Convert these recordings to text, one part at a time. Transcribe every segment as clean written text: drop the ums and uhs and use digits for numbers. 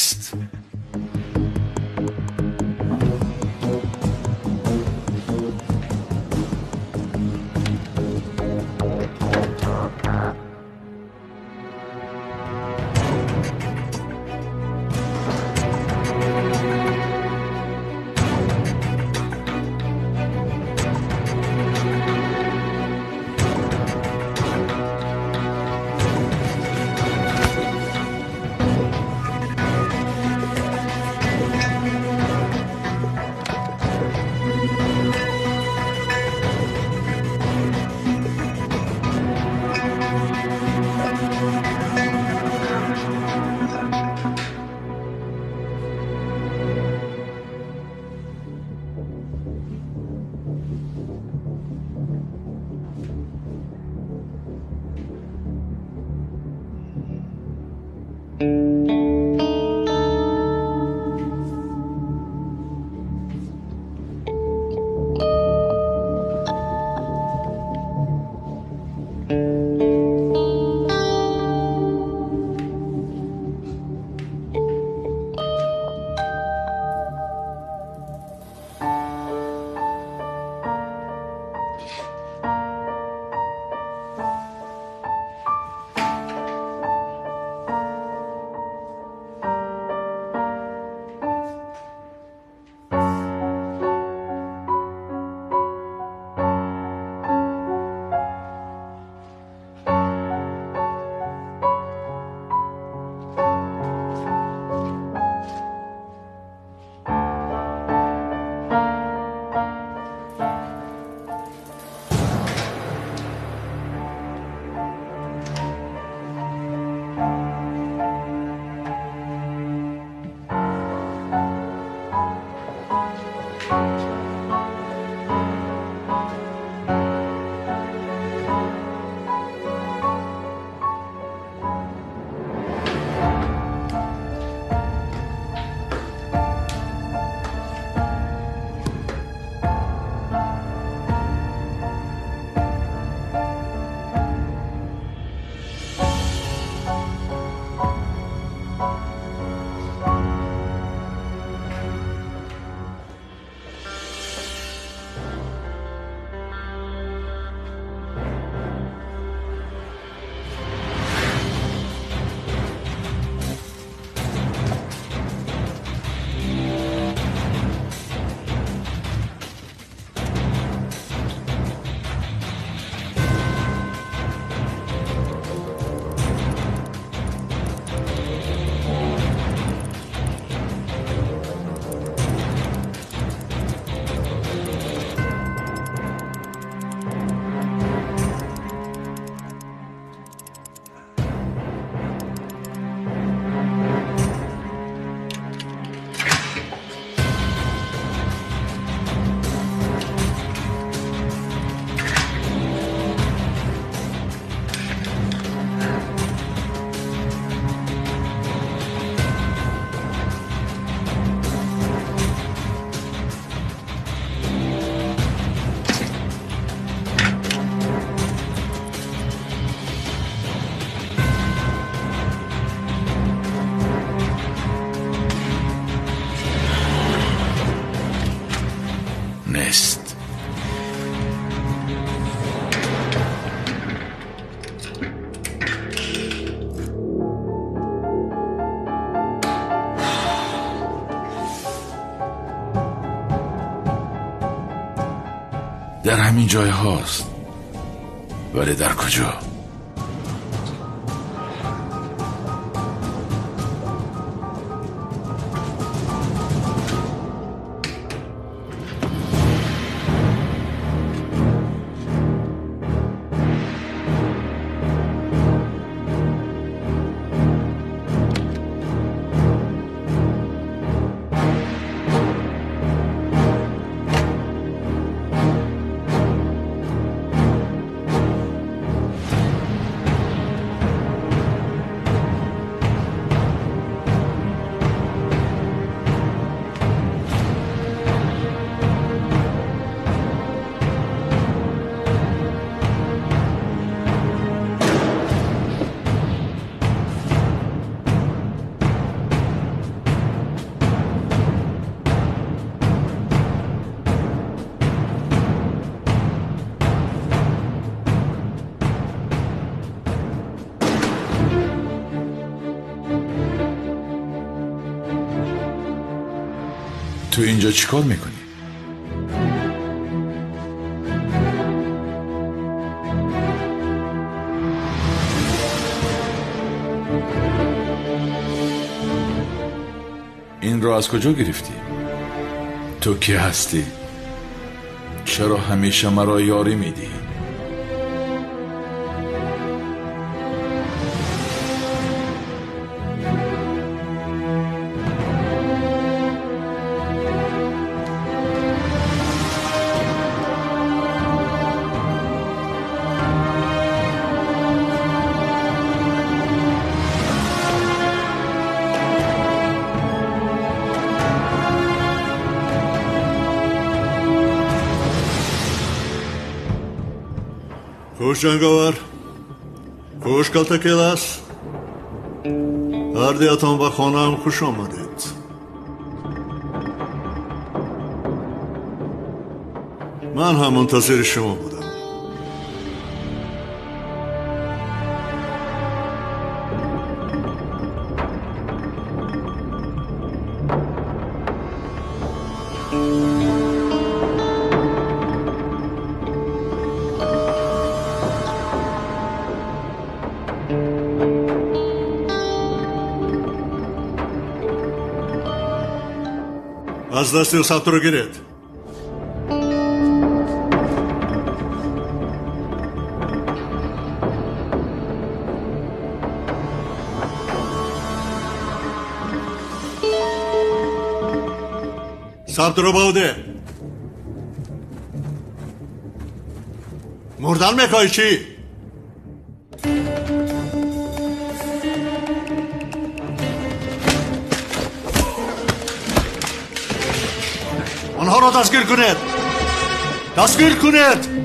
نیست. نیست. در همین جای هاست، ولی در کجا؟ تو اینجا چیکار میکنی؟ این را از کجا گرفتی؟ تو کی هستی؟ چرا همیشه مرا یاری میدی؟ خوش جنگاور، خوش کلتکیلاس، هر به خانه‌ام خوش آمدید. من هم منتظر شما بودم. از دست سبت رو گیرید. ثبت رو باوده. مردن میخوای چی؟ آنها را دستگیر کنید. دستگیر کنید.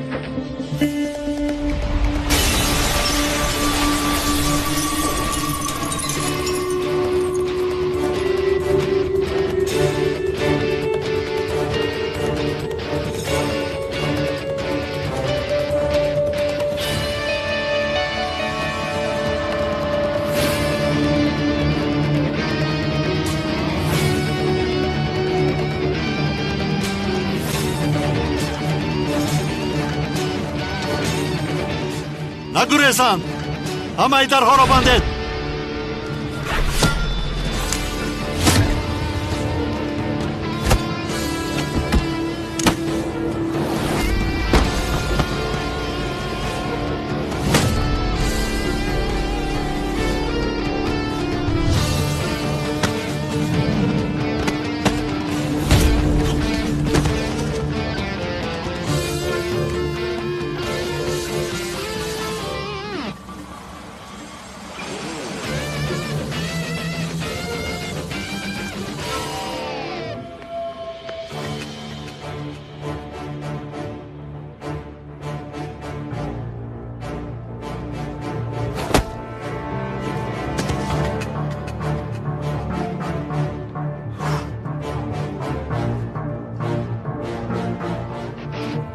نگریزند، همه درها را بندید.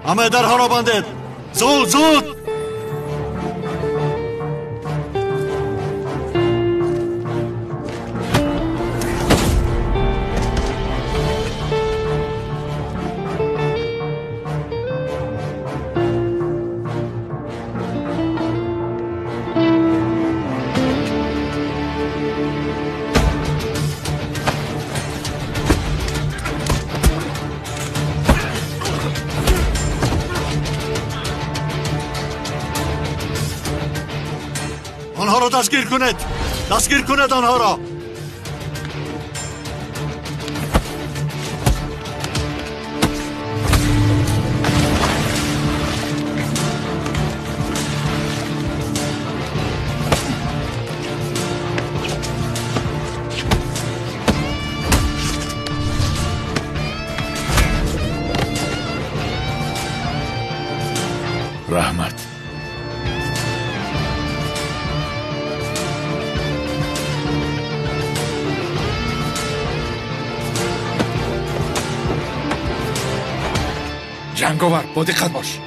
همه درها را بندید. زود زود. آنها را دستگیر کنید. دستگیر کنید آنها را. رحمت. جنگاور، با دقت باش.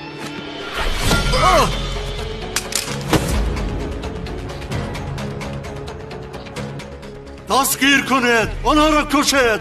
دستگیر کنید آنها را، کشید.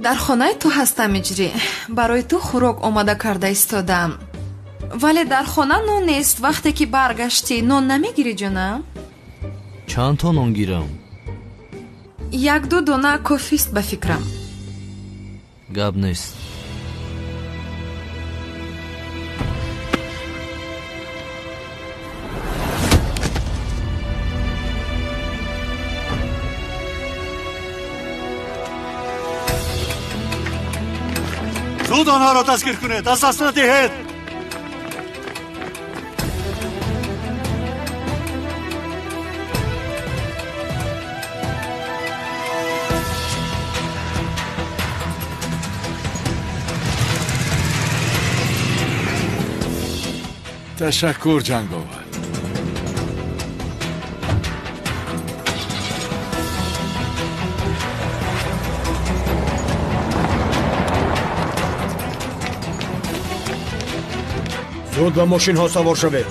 Дар хонаи ту ҳастам, Иҷрӣ. Барои ту хӯрок омода карда истодам. Вале дар хона нон нест. Вақте ки баргаштӣ, нон намегирӣ, ҷонам? Чанд то нон гирам? Як-ду дона кофист ба фикрам. Гап нест. زود آنها را دستگیر کنید، از دست ندهید. تشکر جنگاور. زود به ماشین ها سوار شوید.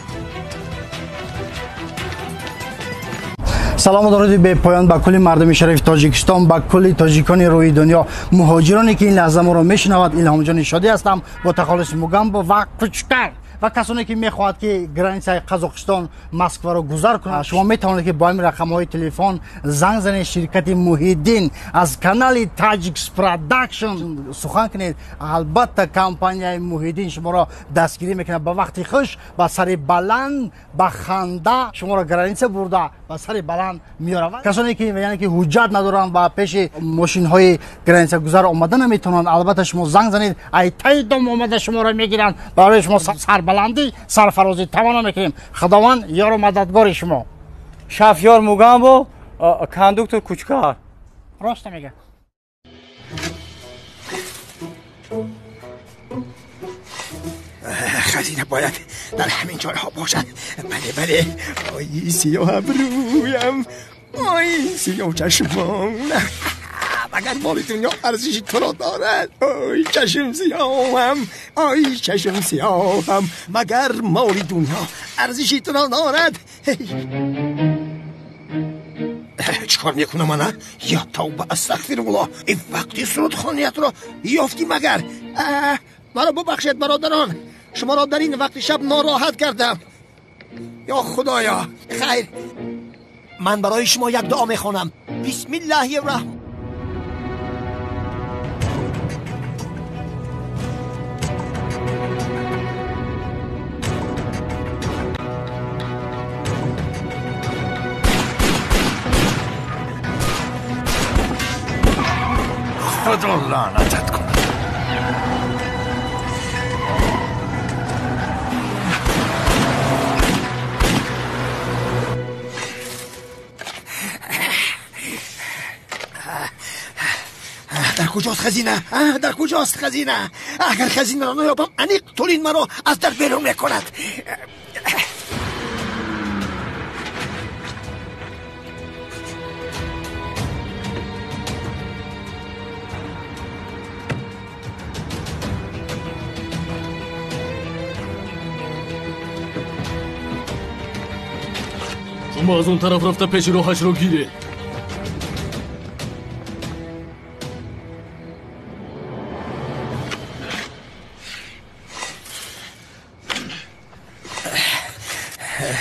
Салому дуруди бепоён ба кулли мардуми шарифи Тоҷикистон, ба кулли тоҷикони рӯи дунё, муҳоҷироне ки ин лаҳза моро мешунавад. Илҳомҷони Шодӣ ҳастам бо тахаллуси Мугамбо ва Кучкар ва касоне ки мехоҳад ки границаи Қазоқистон Москваро гузар кунад, шумо метавонед ки бо ҳамин рақамҳои телефон занг занед. Ширкати Муҳиддин аз канали Таҷикс Продакшн сухан кунед. Албатта компанияи Муҳиддин шуморо дастгирӣ мекунад. Ба вақти хуш, ба сари баланд, ба ханда шуморо граница бурда ба сари баланд меоравад. Касоне ки яъне ки ҳуҷҷат надоранд ва пеши мошинҳои граница гузар омада наметавонанд, албатта шумо занг занед, ай таи дом омада шуморо мегиранд. Барои шумо сарбаландӣ, сарфарозӣ таманно мекунем. Худованд ёру мададгори шумо. Шафёр Мугамбо, кондуктор Кучкар. Рост мегӯяд. خزینه باید در همین جایها باشد. بله بله. آی سیاه ابرویم، آی سیاه چشمان، مگر مال دنیا ارزش تو را دارد؟ آی چشم سیاهم، آی چشم سیاهم، مگر مال دنیا ارزش تو را دارد؟ چیکار میکنم من؟ یا توبه، استغفرالله. این وقتی سرودخانیت را یافتی مگر؟ مرا ببخشید برادران، شما را در این وقت شب ناراحت کردم. یا خدایا، خیر، من برای شما یک دعا میخوانم. بسم الله الرحمن. خدا لعنتت کنه. در کجاست خزینه؟ در کجاست خزینه؟ اگر خزینه را نیابم انیق تولین مرا از در بیرون میکند. شما از اون طرف رفته پیش روحش رو گیره.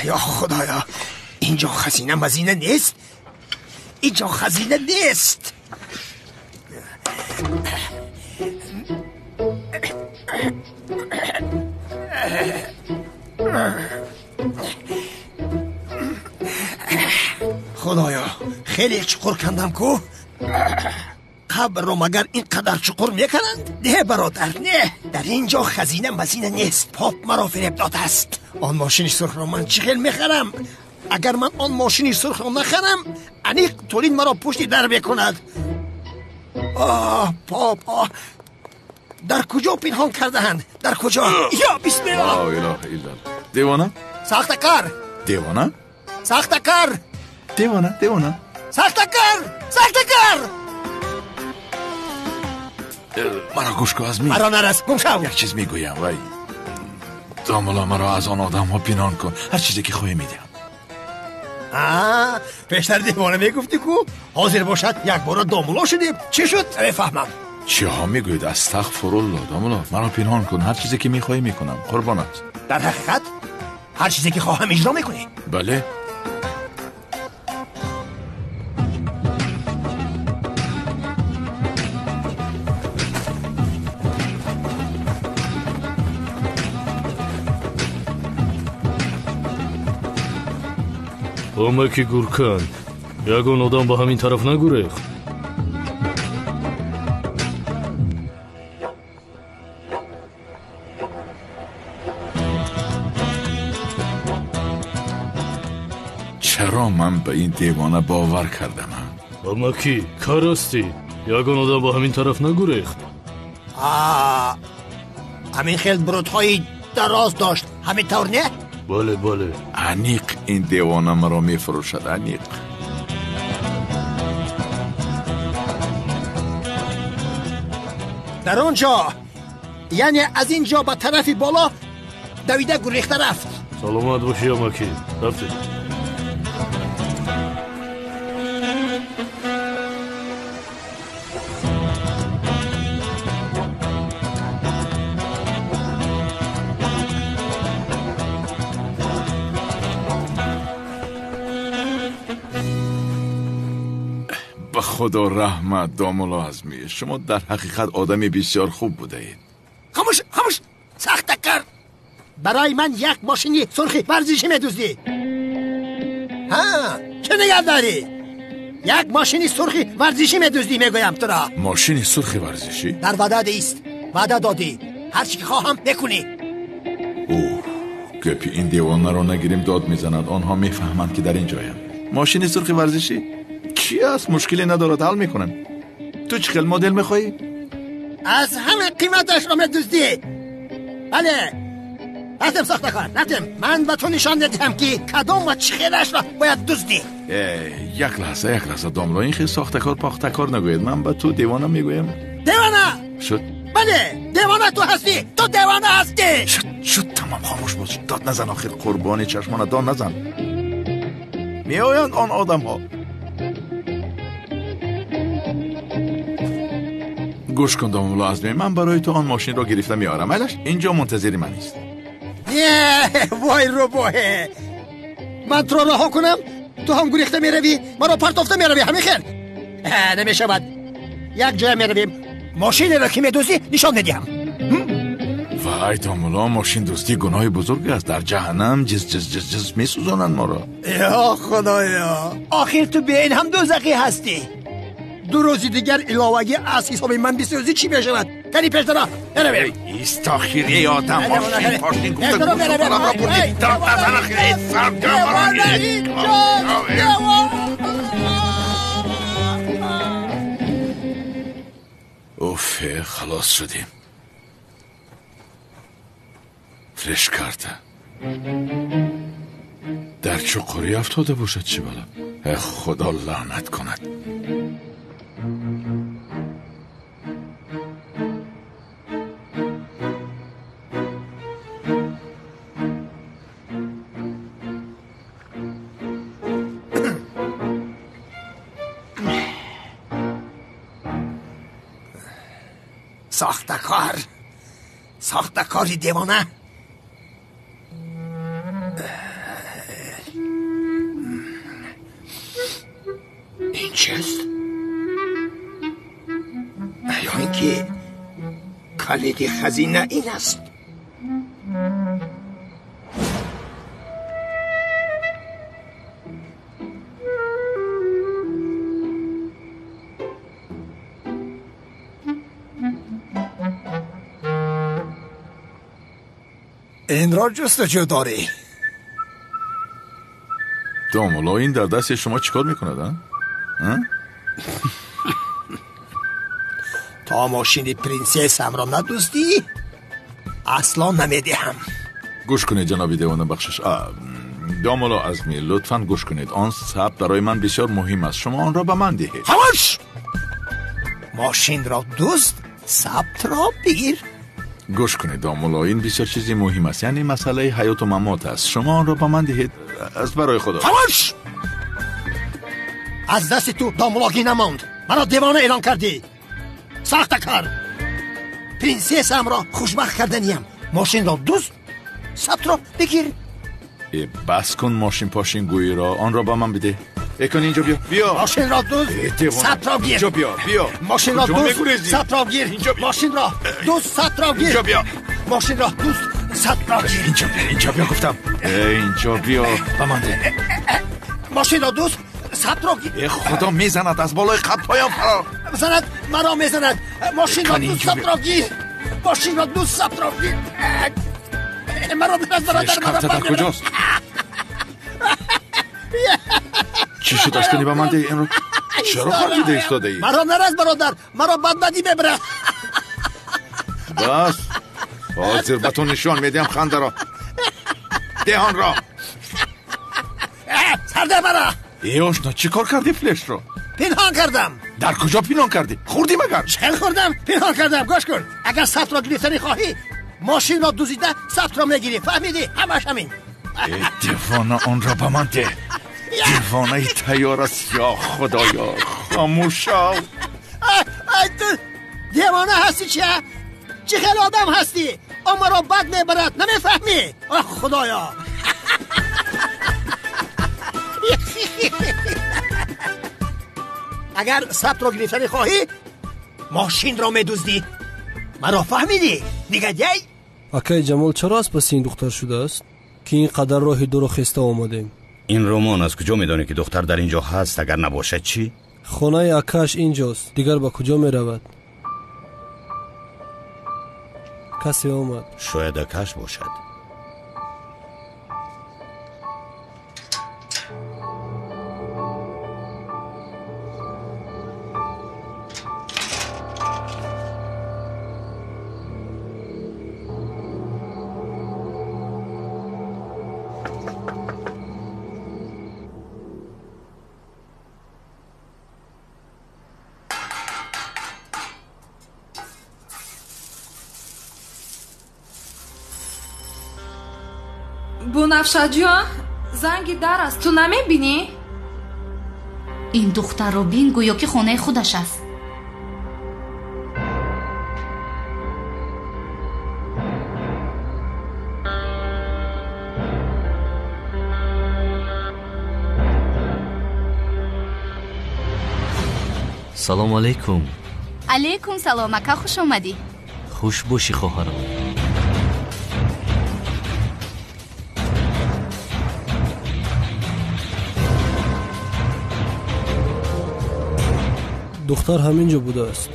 یا خدایا، اینجا خزینه مزینه نیست، اینجا خزینه نیست. Хеле чуқур кандам ку. Қабрро магар ин қадар чуқур мекунанд? Не бародар, не. Дар ин ҷо хазина мазина нест. Поп маро фиреб додааст. Он мошини сурхро ман чӣ хел мехарам? Агар ман он мошини сурхро нахарам, аниқ Толин маро пушти дар мекунад. Оҳ, поп, оҳ. Дар куҷо пинҳон кардаанд? Дар куҷо? Ё бисмиллоҳ! Ла илаҳа иллаллоҳ. Девона? Сахтакар! Девона? Сахтакар! Девона, девона. Сахтакар! Сахтакар! Маро гӯш кун, Азмӣ. Маро нарас, гум шав. Як чиз мегӯям, вай. Домулло, маро аз он одамҳо пинҳон кун. Ҳар чизе ки хоҳӣ медиҳам. Пештар девона мегуфтӣ ку, ҳозир бошад якбора домулло шудем. Чӣ шуд? Намефаҳмам. Чиҳо мегӯед? Астағфирулло, домулло, маро пинҳон кун. Ҳар чизе ки мехоҳӣ мекунам. Қурбонат. Дар ҳақиқат ҳар чизе ки хоҳам иҷро мекунӣ? Бале. Омаки гуркан, ягон одам ба ҳамин тараф нагурехт? Чаро ман ба ин девона бовар кардам? Омаки, кар ҳастӣ? Ягон одам ба ҳамин тараф нагурехт? Ҳамин хел брудҳои дароз дошт, ҳамин тавр не? Бале, бале. Аниқ ин девона маро мефурӯшад, аниқ. Дар он ҷо, яъне аз ин ҷо ба тарафи боло давида гурехта рафт. Саломат бошӣ, амаки. Рафтем. Ба худо раҳмат, домулло Азмӣ. Шумо дар ҳақиқат одами бисёр хуб будаед. Хомӯш, хомӯш, сахтакар. Барои ман як мошини сурхи варзишӣ медуздӣ. Ҳа, чӣ нигоҳ дорӣ? Як мошини сурхи варзишӣ медуздӣ, мегӯям туро. Мошини сурхи варзишӣ? Дар ваъда ист. Ваъда додӣ. Ҳар чӣ ки хоҳам мекунӣ. Оҳ, гапи ин девонаро нагирем, дод мезанад. Онҳо мефаҳманд ки дар ин ҷоям. Мошини сурхи варзишӣ? Чӣ аст? Мушкиле надорад, ҳал мекунам. Ту чӣ хел модел мехоҳӣ? Аз ҳама қиматашро медуздӣ. Бале, рафтем, сохтакор, рафтем. Ман ба ту нишон медиҳам ки кадом ва чӣ хелашро бояд дуздӣ. Як лаҳза, як лаҳза, домло, ин хел сохтакор похтакор нагӯед. Ман ба ту девона мегӯям. Девона! Шуд? Бале, девона ту ҳастӣ. Ту девона ҳастӣ. Шуд, шуд, тамом, хомӯш бош. Дод назан, охир қурбони чашмона, дод назан. Меоянд он одамҳо. Гӯш кун, домулло Азмӣ, ман барои ту он мошинро гирифта меорам. Айлаш инҷо мунтазири ман ист. Вой рӯбоҳе, ман туро раҳо кунам, ту ҳам гурехта меравӣ, маро партофта меравӣ. Ҳамин хел намешавад. Як ҷоя меравем, мошинеро ки медуздӣ нишон медиҳам. Вай домулло, мошиндуздӣ гуноҳи бузург аст. Дар ҷаҳаннам ҷиз ҷиз ҷиз ҷиз месӯзонанд моро. Ё худоё, охир ту бе ин ҳам дӯзахӣ ҳастӣ. Ду рӯзи дигар иловагӣ аз ҳисоби ман бисӯзӣ чӣ мешавад? Кани пештара меравем. Ист охир, эй одам, мошин пошин гуфта гӯшу баламро бурдӣ. Дод назан охир, эй саргамаро. Уф, халос шудем. Фреш карта дар чуқурӣ афтода бошад, чӣ бала? Худо лаънат кунад. Сохтакор, сохтакори девона. Ин чист? Ё ин ки калиди хазина ин аст? Инро ҷустуҷӯ дорӣ. Домулло, ин дар дасти шумо чӣ кор мекунад, а? То мошини принсессамро надуздӣ, асло намедиҳам. Гӯш кунед, ҷаноби девона, бахшиш. Домулло Азмӣ, лутфан гӯш кунед. Он сабт барои ман бисёр муҳим аст. Шумо онро ба ман диҳед. Хомӯш! Мошинро дузд, сабтро бигир. Гӯш кунед, домулло, ин бисёр чизи муҳим аст. Яъне масъалаи ҳаёту мамот аст. Шумо онро ба ман диҳед аз барои Худо. Хомӯш! Аз дасти ту домуллогӣ намонд. Маро девона эълон кардӣ. Сахтакар! Принсессамро хушбахт карданиям. Мошинро дузд, сабтро бигир. Бас кун мошин пошин гӯиро, онро ба ман бидеҳ. Экон инҷо биё, биё. Мошинро дузд, сабтро гир. Инҷо биё, биё. Мошинро дузд, сабтро гир. Мошинро дузд, сабтро гир. Инҷо биё. Мошинро дузд, сабтро гир. Инҷо биё, инҷо биё гуфтам. Инҷо биё, ба ман деҳ. Мошинро дузд, сабтро гир. Худо мезанад аз болои қабдҳоям фарор. Занад, маро мезанад. Мошинро дузд, сабтро гир. Мошинро дузд, сабтро гир. Маро бираз, бародар, маро дар куҷост? Чӣ шуд? Аз кунӣ ба ман деҳ инро. Чаро хандида истодаӣ? Маро нараз, бародар, маро бадбадӣ мебарад. Бас, ҳозир ба ту нишон медиҳам хандаро. Деҳ онро. Сарде маро. Э, ошно, чӣ кор кардӣ флешро? Пинҳон кардам. Дар куҷо пинҳон кардӣ? Хӯрдӣ магар? Чӣ хӯрдам? Пинҳон кардам. Гӯш кун, агар сабтро гирифтанӣ хоҳӣ, мошинро дузида сабтро мегирӣ. Фаҳмидӣ? Ҳамаш ҳамин. Э, девона, онро ба ман деҳ. Девонаи тайёр аст. Ё худоё, хомӯш шав. Ай, ту девона ҳастӣ чи? Чӣ хел одам ҳастӣ? О, маро бад мебарад, намефаҳмӣ? Ох, худоё. Агар сабтро гирифтанӣ хоҳӣ, мошинро медуздӣ. Маро фаҳмидӣ, негодяй? Акаи Ҷамол чаро аз паси ин духтар шудааст, ки ин қадар роҳи дуро хеста омадем? Ин роман аз куҷо медонӣ, ки духтар дар ин ҷо ҳаст? Агар набошад чӣ? Хонаи акааш инҷост, дигар ба куҷо меравад? Касе омад. Шояд акааш бошад. Бунафшаҷон, занги дар аст, ту намебинӣ? Ин духтарро бин, гӯё ки хонаи худаш аст. Салом алейкум. Алейкум салом, ака, хуш омадӣ. Хуш бошӣ, хоҳарам. Духтар ҳамин ҷо будааст.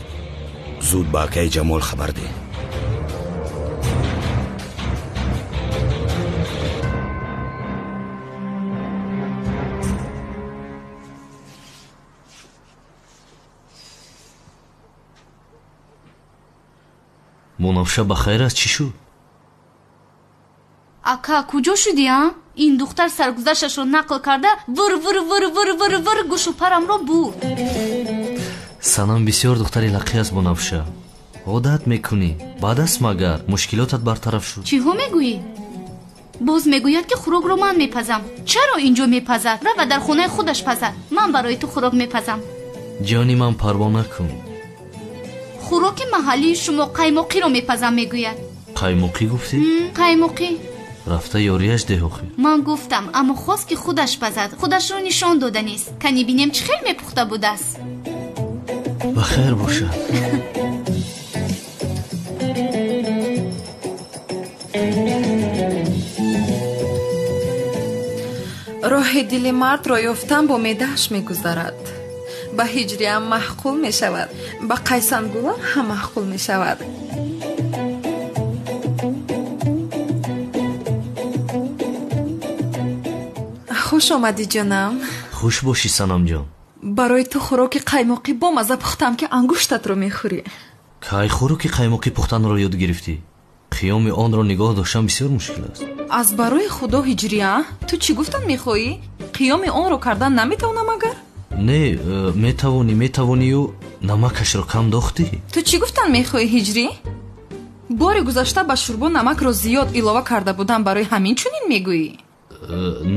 Зуд ба акаи Ҷамол хабар деҳ. Мунавша ба хайр аст, чӣ шуд? Ака, куҷо шудӣ, а? Ин духтар саргузашташро нақл карда, вир вир вир вир вир вир гӯшу парамро бурд. Санам бисёр духтари лақӣ аст, Мунавша. Одат мекунӣ, баъд аст магар мушкилотат бартараф шуд. Чиҳо мегӯӣ? Боз мегӯяд, ки хӯрокро ман мепазам. Чаро инҷо мепазад? Рава дар хонаи худаш пазад. Ман барои ту хӯрок мепазам. Ҷони ман, парво накун. Хӯроки маҳаллии шумо қаймоқиро мепазам, мегӯяд. Қаймоқӣ гуфтӣ? Қаймоқӣ. Рафта ёрияш деҳ охир. Ман гуфтам, аммо хост, ки худаш пазад. Худашро нишон доданист. Кани бинем, чӣ хел мепухта будааст. Ба хайр бошад. Роҳи дили мардро ёфтан бо меъдааш мегузарад. Ба ҳиҷриам маъқул мешавад, ба қайсангулам ҳам маъқул мешавад. Хуш омадӣ, ҷонам. Хуш бошӣ, Санамҷон. Барои ту хӯроки қаймоқӣ бомазза пухтам, ки ангуштатро мехӯрӣ. Кай хӯроки қаймоқӣ пухтанро ёд гирифтӣ? Қиёми онро нигоҳ доштан бисёр мушкил аст. Аз барои худо, Ҳиҷрия, ту чӣ гуфтан мехоҳӣ? Қиёми онро кардан наметавонам агар? Не, метавонӣ, метавонию намакашро кам дохтӣ. Ту чӣ гуфтан мехоҳӣ, Ҳиҷрӣ? Бори гузашта ба шӯрбо намакро зиёд илова карда будам, барои ҳамин чунин мегӯӣ?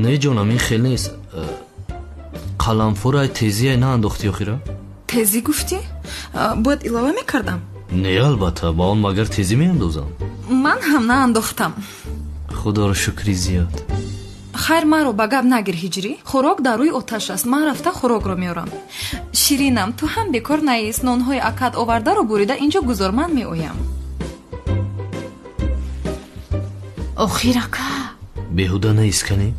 Не, ҷонам, ин хел нест. Қаламфурай тезиай наандохтӣ охира? Тезӣ гуфтӣ? Бояд илова мекардам? Не, албатта, ба он магар тезӣ меандозам? Ман ҳам наандохтам. Худоро шукри зиёд. Хайр, маро ба гап нагир, Ҳиҷрӣ. Хӯрок дар рӯи оташ аст, ман рафта хӯрокро меорам. Ширинам, ту ҳам бекор наист. Нонҳои акад овардаро бурида инҷо гузор, ман меоям. Охир, ака. Беҳуда наист, канӣ?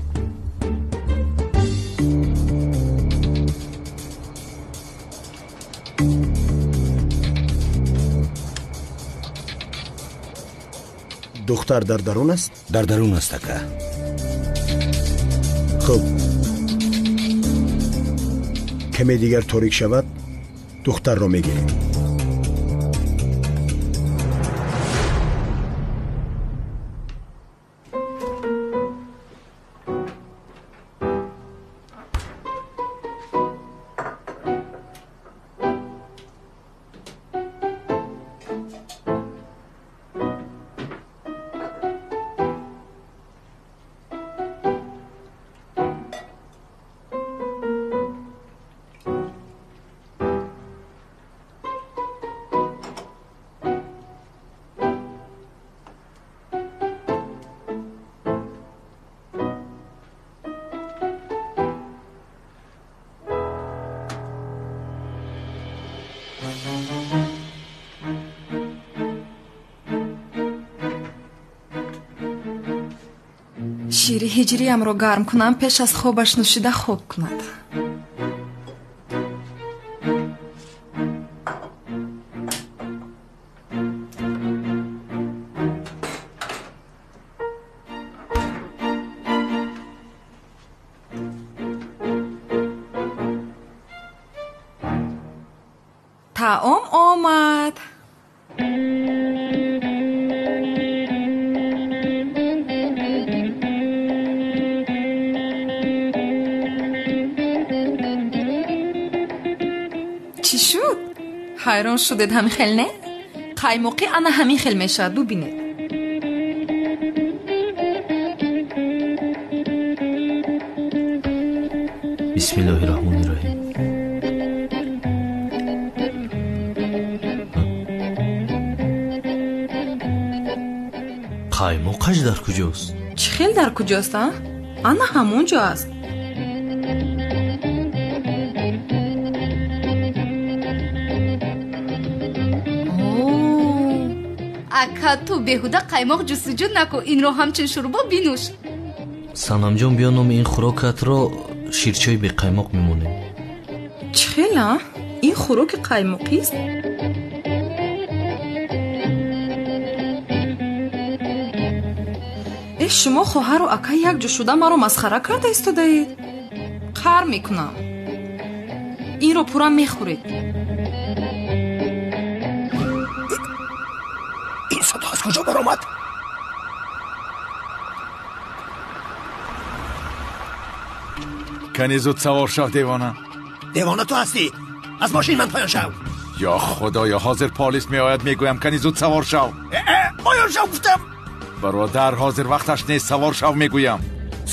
Духтар дар дарун аст? Дар дарун аст, ака. Хуб, каме дигар торик шавад, духтарро мегирем. Шири Ҳиҷриямро гарм кунам, пеш аз хобаш нӯшида хоб кунад. Таом омад. Чӣ шуд? Ҳайрон шудед ҳамин хел, не? Қаймоқӣ ана ҳамин хел мешавад, бубинед. Бисмиллоҳи раҳмони раҳим. Қаймоқаш дар куҷост? Чӣ хел дар куҷост, а? Ана ҳамон ҷо аст. Ака, ту беҳуда қаймоқ ҷустуҷӯ накун, инро ҳамчун шӯрбо бинӯш. Санамҷон, биё номи ин хӯрокатро ширчои беқаймоқ мемонем. Чӣ хел, а? Ин хӯроки қаймоқист? Э, шумо хоҳару ака якҷо шуда маро масхара карда истодаед? Қар мекунам. Инро пурра мехӯред. Ин садо аз куҷо баромад? Кани зуд савор шав, девона. Девона ту ҳастӣ. Аз мошин ман поён шав. Ё худоё, ҳозир полис меояд, мегӯям кани зуд савор шав. Поён шав гуфтам. Бародар, ҳозир вақташ нест, савор шав мегӯям.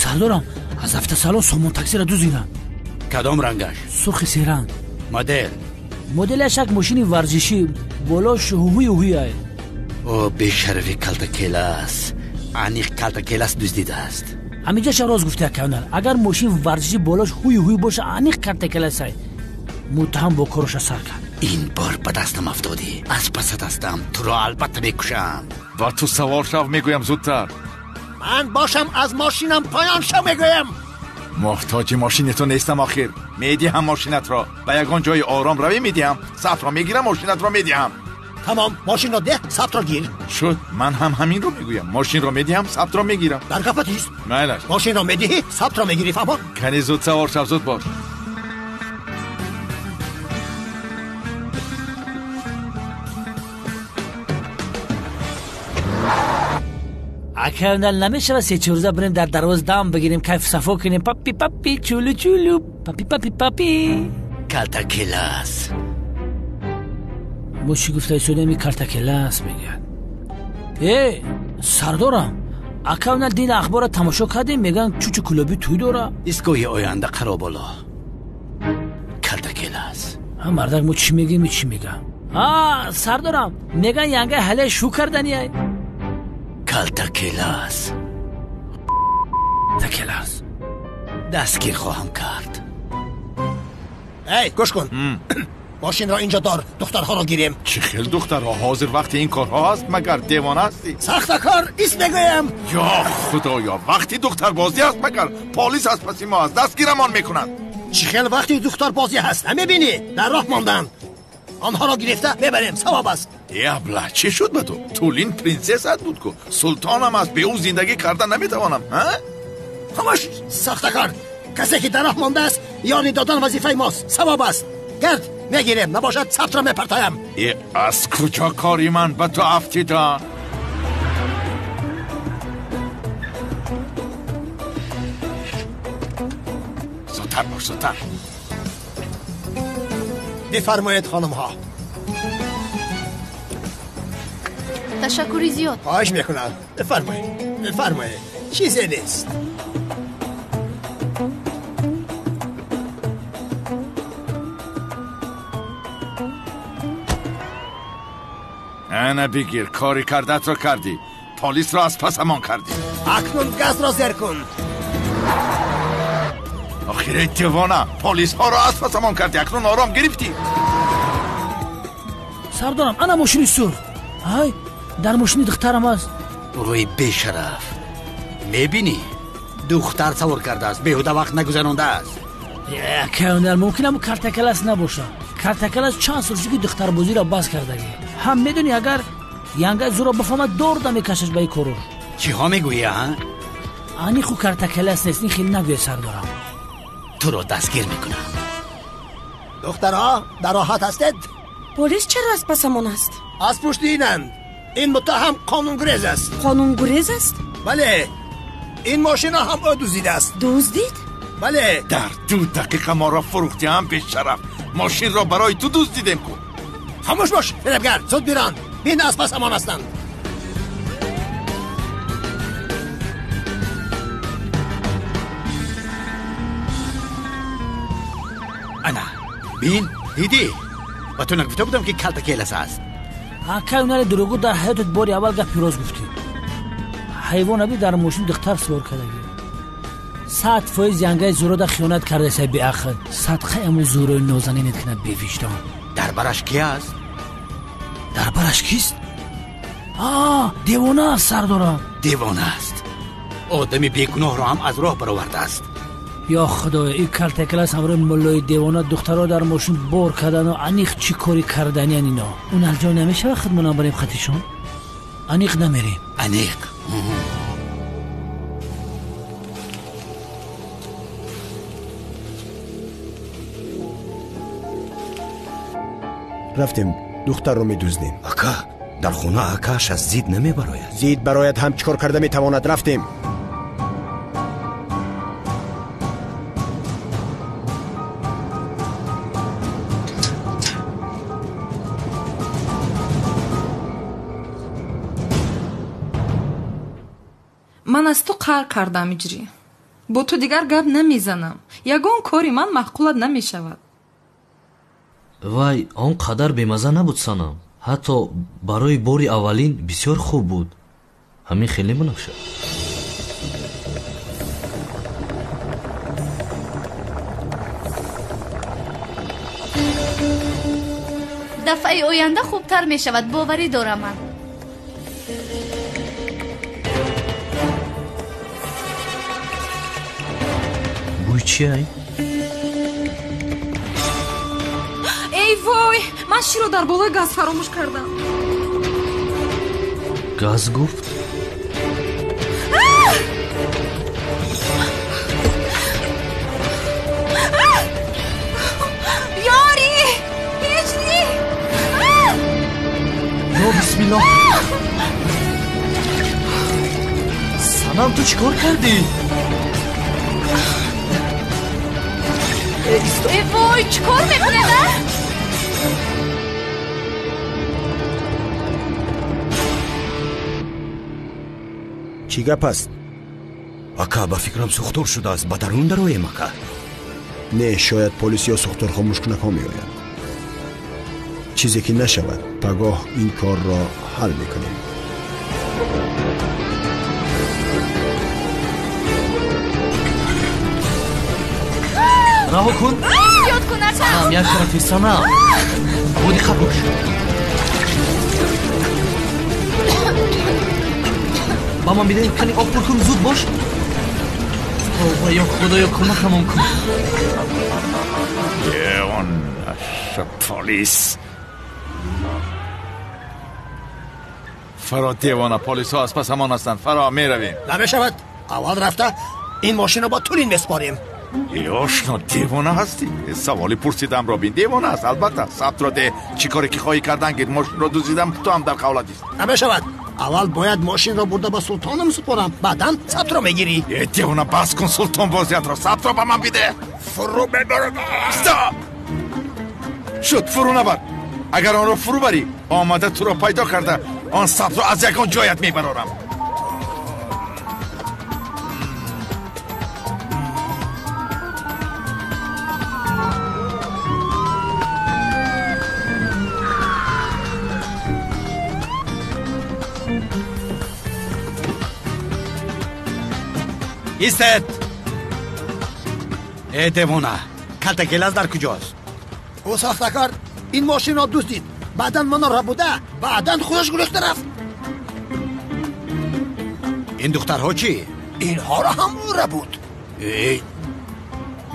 Сардорам, аз автосалон сомон таксиро дуздидам. Кадом рангаш? Сурхи серанг. Модел? Моделаш як мошини варзишӣ, болош ҳуҳуи ҳуҳуяй. О, бешарафи калтакелас. Аниқ калтакелас дуздидааст. Ҳаминҷаша рост гуфти, акаунар. Агар мошин варзишӣ болош ҳуи ҳуй боша, аниқ калтакеласай. Муттаҳам бо короша сар кард. Ин бор ба дастам афтодӣ. Аз пасат ҳастам, туро албатта мекушам. Ва ту савор шав мегӯям зудтар. Ман бошам, аз мошинам поён шав мегӯям. Муҳтоҷи мошини ту нестам охир. Медиҳам мошинатро. Ба ягон ҷои ором равӣ медиҳам. Сафро мегирам, мошинатро медиҳам. Тамом, мошинро деҳ, сабтро гир. Шуд, ман ҳам ҳаминро мегӯям. Мошинро медиҳам, сабтро мегирам. Дар гапат ист. Майлаш. Мошинро медиҳӣ, сабтро мегирӣ, фаҳмо? Кани зуд савор шав, зуд бош. Акай намешава се-чор рӯза бирем дар дарвоз дам бигирем, кайф сафо кунем. Папи папи чулу чулу папи папи папи. Калтакелас. Мо чӣ гуфта истодем, ин калтакелас мегӯяд. Э, сардорам, акай дин ахборро тамошо кардем, мегӯянд чучу кулобӣ тӯй дора. Истгоҳи оянда Қароболо. Калтакелас. Ҳа мардак, мо чӣ мегӯем, чӣ мегӯям? А, сардорам, мегӯянд янга ҳале шу карданияй. Калтакелас. Такелас. Дастгир хоҳам кард. Эй, гӯш кун. Мошинро инҷо дор, духтарҳоро гирем. Чӣ хел духтарҳо? Ҳозир вақти ин корҳо аст, магар девона ҳастӣ? Сахтакор, ист мегӯям. Ё худоё, вақти духтарбозӣ аст, магар полис аз паси мо аст, дастгирамон мекунад. Чӣ хел вақти духтарбозӣ ҳаст, намебинӣ? Дар роҳ монданд. Онҳоро гирифта мебарем, савоб аст. Э абла, чӣ шуд ба ту? Тулин принсессат буд ку, султонам аст, бе ӯ зиндагӣ карда наметавонам. Ҳамаш сахтакор. Касе ки дар роҳ мондааст, ёри додан вазифаи мост, савоб аст. Гард мегирем, набошад сабтро мепартоям. Э аз куҷо кори ман ба ту афтида? Зудтар бош, зудтар. Бифармоед, хонумҳо. Ташаккури зиёд. Хоҳиш мекунам, бифармоед, бифармоед, чизе нест. Ана бигир, кори кардатро кардӣ, полисро аз пасамон кардӣ. Акнун газро зер кун. Охир девона, полисҳоро аз пасамон кардӣ, акнун ором гирифтӣ. Сардорам, ана мошини сурх. Ай, дар мошини духтарам аст. Рӯи бешараф. Мебинӣ? Духтар савор кардааст, беҳуда вақт нагузарондааст. Акай, мумкин ҳамун картакалас набошад. Картакалас чанд сол шуд ки духтарбозиро бас кардагӣ. Ҳам медонӣ, агар янга зуро бифаҳмад, дорда мекашаш ба ин корор. Чиҳо мегӯӣ, а? Ани ху картакалас нест, ин хеле нагӯя сардорам. Туро дастгир мекунам. Духтарҳо, дар роҳат ҳастед? Полис чаро аз пасамон аст? Аз пушти инанд. Ин муттаҳам қонунгурез аст. Қонунгурез аст? Бале, ин мошинро ҳам ӯ дуздидааст. Дуздид? Бале. Дар 2 дақиқа моро фурӯхтӣ, ҳам бешараф. Мошинро барои ту дуздидем ку. Хомӯш бош, фиребгар, зуд биран. Бин аз пасамон ҳастанд. Ана, бин, дидӣ? Ба ту нагуфта будам ки калтакелас аст. Акай, унари дурӯғгӯ, дар ҳаётат бори аввал гапи рост гуфтӣ. Ҳайвон аби дар мошин духтар сувор кардагӣ. 100% янгаи зурода хиёнат кардасай беақл. Садқаи аму зурои нозанинет кунад бевиҷдон. Дар бараш ки аст? Дар бараш кист? А, девона аст, сардорам. Девона аст. Одами бегуноҳро ҳам аз роҳ баровардааст. Ё худоё, ин калтакалас ҳамроҳи муллои девона духтарро дар мошин бор кардану аниқ чӣ кори карданиян ино. Он алҷо намешава худмонам барем хатишон? Аниқ намерем. Аниқ. Рафтем, духтарро медуздем. Ака, дар хона акааш аз зид намебарояд. Зид барояд ҳам чӣ кор карда метавонад. Рафтем. Ман аз ту қаҳр кардам, иҷрӣ. Бо ту дигар гап намезанам. Ягон кори ман маъқулат намешавад. Вай, он қадар бемаза набуд, санам. Ҳатто барои бори аввалин бисёр хуб буд. Ҳамин хеле Бунафша. Дафъаи оянда хубтар мешавад, боварӣ дорам ман. Бӯй чиай? Эй вой, ман Ман ширро дар болои газ фаромӯш кардам. Газ гуфт? Ёрӣ! Ҳиҷрӣ! Ё бисмиллоҳ! Санам, ту чӣ кор кардӣ? Э вой, чӣ кор мекунед, а? Чӣ гап аст? Ака, ба фикрам сӯхтор шудааст. Ба дарун дароем, ака. Не, шояд полис ё сӯхторхомӯшкунакҳо меоянд. Чизе ки нашавад, пагоҳ ин корро ҳал мекунем. Раҳо кун. Ёд кун, ака. Санам, як тарафи, Санам. Бо диққат бош. Ба ман бидеҳ, кани об пур кун, зуд бош. Тавба, ё Худоё, кӯмакамон кун. Он полис. Фаро, девона, полисҳо аз пасамон ҳастанд. Фаро, меравем. Намешавад. Аввал рафта ин мошинро ба Тулин меспорем. Ошно, девона ҳастӣ? Саволи пурсидамро бин. Девона аст, албатта. Сабтро де. Чӣ коре ки хоҳӣ кардан гир. Мошинро дуздидам, ту ҳам дар қавлат ист. Намешавад. Аввал бояд мошинро бурда ба султонам супорам, баъдан сабтро мегирӣ. Э, девона, бас кун султон бозиятро. Сабтро ба ман биде. Фурӯ мебарам. Стоп! Шуд, фурӯ набар. Агар онро фурӯ барӣ, омада туро пайдо карда, он сабтро аз ягон ҷоят мебарорам. Истед! Э, девона, калтакелаз дар куҷост? Ӯ сохтакор ин мошинро дуздид, баъдан маро рабуда, баъдан худаш гурехта рафт. Ин духтарҳо чӣ? Инҳоро ҳам ӯ рабуд. Эй,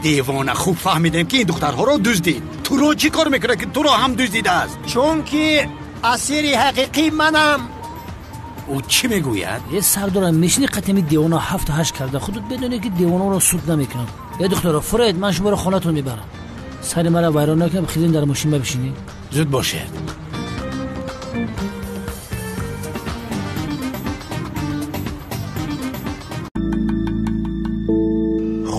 девона, хуб фаҳмидем, ки ин духтарҳоро дуздид. Туро чӣ кор мекунад, ки туро ҳам дуздидааст? Чунки асири ҳақиқӣ манам. Ӯ чӣ мегӯяд? Е сардорам, мешини қатами девона 7-8 карда. Худут медонӣ, ки девонаро суд намекунам. Е духтаро, фуред, ман шуморо хонатон мебарам. Сари мара вайрон накунам, хизин дар мошин бишинӣ. Зуд бошед.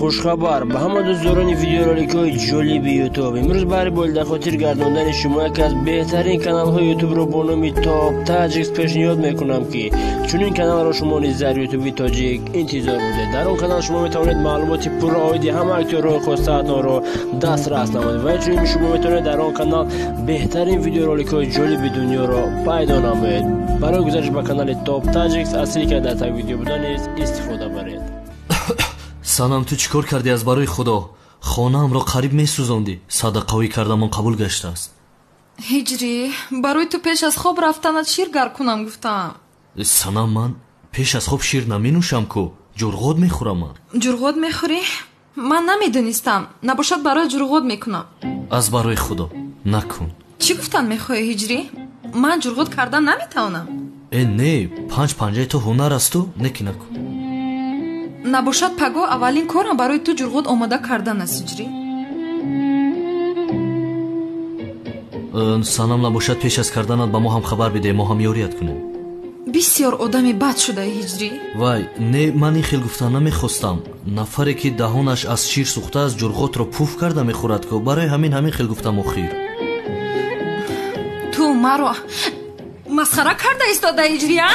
Хушхабар ба ҳама дӯстдорони видеороликҳои ҷолиби Ютуб. Имрӯз баҳри болидахотир гардондани шумо яке аз беҳтарин каналҳои Ютубро бо номи Топ Таҷикс пешниҳод мекунам, ки чунин каналро шумо низ дар Ютуби тоҷик интизор будед. Дар он канал шумо метавонед маълумоти пурра оиди ҳама актёрҳои хостаатонро дастрас намоед ва инчунин шумо метавонед дар он канал беҳтарин видеороликҳои ҷолиби дунёро пайдо намоед. Барои гузариш ба канали Топ Таҷикс аз ссилкаи дар таг видео буда низ истифода баред. Санам, ту чӣ кор кардӣ аз барои Худо? Хонаамро қариб месӯзондӣ. Садақавӣ кардамон қабул гаштааст. Ҳиҷрӣ, барои ту пеш аз хоб рафтанат шир гарм кунам гуфтам. Санам, ман пеш аз хоб шир наменӯшам ку. Ҷурғот мехӯрам ман. Ҷурғот мехӯрӣ? Ман намедонистам. Набошад, барои ҷурғот мекунам. Аз барои Худо накун. Чӣ гуфтан мехоҳӣ, ҳиҷрӣ? Ман ҷурғот кардан наметавонам. Э, не, панҷ панҷаи ту ҳунар асту, неки накун. Набошад, пагоҳ аввалин корам барои ту ҷурғот омода кардан аст, ҳиҷрӣ. Санам, набошад, пеш аз карданат ба мо ҳам хабар бидеҳ, мо ҳам ёрият кунем. Бисёр одами бад шудаи, ҳиҷрӣ. Вай, не, ман ин хел гуфтан намехостам. Нафаре ки даҳонаш аз шир сӯхтааст, ҷурғотро пуф карда мехӯрад ку. Барои ҳамин хел гуфтам охир. Ту маро масхара карда истода, ҳиҷрӣ, а?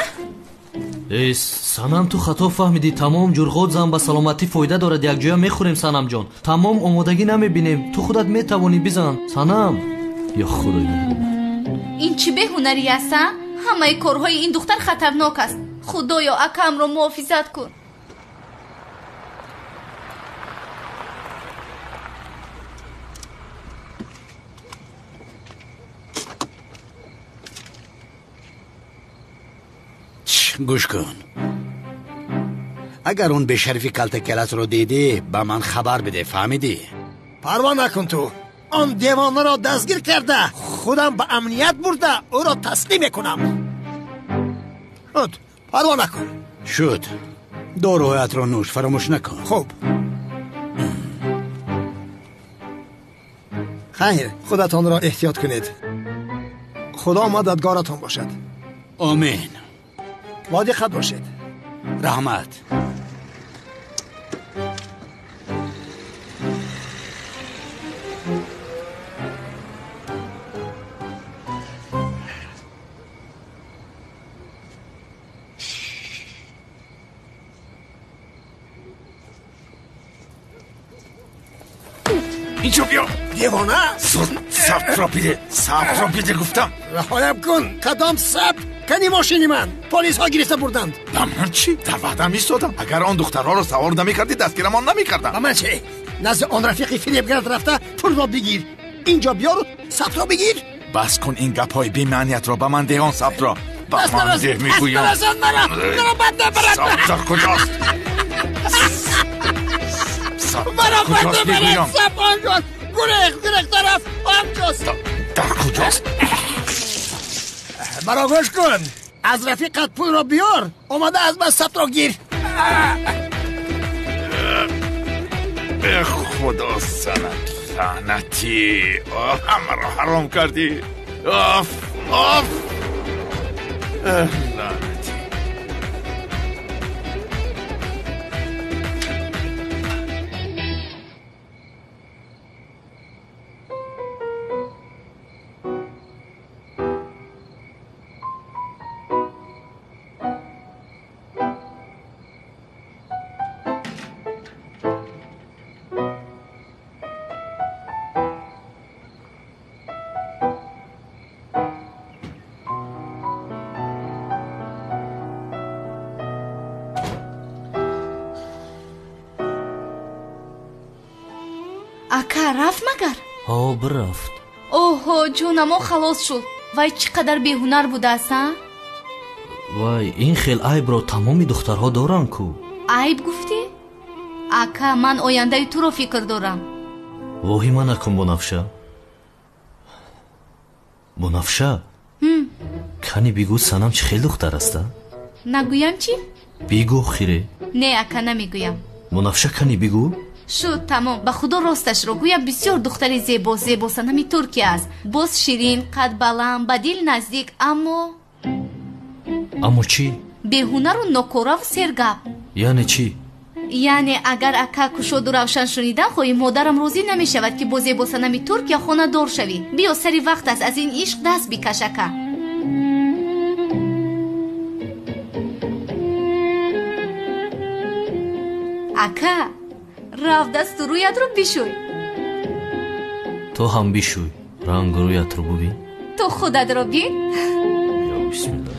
Э, Санам, ту хато фаҳмидӣ. Тамом, ҷурғот зан ба саломатӣ фоида дорад. Якҷоя мехӯрем, Санамҷон. Тамом, омодагӣ намебинем. Ту худат метавонӣ, бизан. Санам, ё Худои меҳрубон. Ин чӣ беҳунарӣ аст, а? Ҳамаи корҳои ин духтар хатарнок аст. Худоё, акамро муҳофизат кун. Гӯш кун, агар он бешарифи калтакеласро дидӣ, ба ман хабар биде, фаҳмидӣ? Парво накун ту. Он девонаро дастгир карда, Худам ба амният бурда ӯро таслим мекунам. Шуд, парво накун. Шуд. Доруҳоятро нӯш, фаромӯш накун. Хуб. Хайр, худатонро эҳтиёт кунед. Худо мададгоратон бошад. Омин. Бо диққат бошед. Раҳмат. Инҷо биё. Девона? Сабтро биде, сабтро биде гуфтам. Раҳоям кун. Кадом сабт? Кани мошини ман? Полисҳо гирифта бурданд. Ба ман чӣ? Дар ваъдам истодам. Агар он духтарҳоро савор намекардӣ, дастгирамон намекардам. Ба ман чӣ? Назди он рафиқи фиребгард рафта пулро бигир. Инҷо биёру сабтро бигир. Бас кун ин гапҳои бемаъниятро. Ба ман деҳ он сабтро. Ба ман деҳ мегӯям. Дастнаразан мара! Маро бад набарад! Сабт дар куҷост? Сабт дар куҷост мегӯям? Сабт онҷост! Гурехт, гурехта рафт, онҷост! Дар куҷост? Маро гӯш кун. Аз рафиқат пулро биёр, омада аз ман сабтро гир. Э худо санат, лаънатӣ! Ҳамаро ҳаром кардӣ. Оф, оф! Лаънатӣ! Ака, рафт магар? Ҳо, бирафт. Оҳо, ҷонамо халос шуд. Вай чӣ қадар беҳунар будааст, а? Вай, ин хел айбро тамоми духтарҳо доранд ку. Айб гуфтӣ? Ака, ман ояндаи туро фикр дорам. Воҳима накун, Бунафша. Бунафша? Кани бигӯ, Санам чӣ хел духтар аст, а? Нагӯям чӣ? Бигӯ, хире. Не, ака, намегӯям. Бунафша, кани бигӯ. Шуд, тамом. Ба худо росташро гӯям, бисёр духтари зебо, зебо Санами Туркия аст. Боз ширин, қадбаланд, ба дил наздик, аммо Аммо чӣ? Беҳунару нокораву сергап. Яъне чӣ? Яъне агар ака кушоду равшан шунидан хоҳӣ, модарам розӣ намешавад, ки бо зебо Санами Туркия хонадор шавӣ. Биё, сари вақт аст, аз ин ишқ даст бикаш, ака. Ака, рав дасту рӯятро бишӯй. Ту ҳам бишӯй, рангу рӯятро бубин. Ту худатро бин. Ё бисмиллоҳ.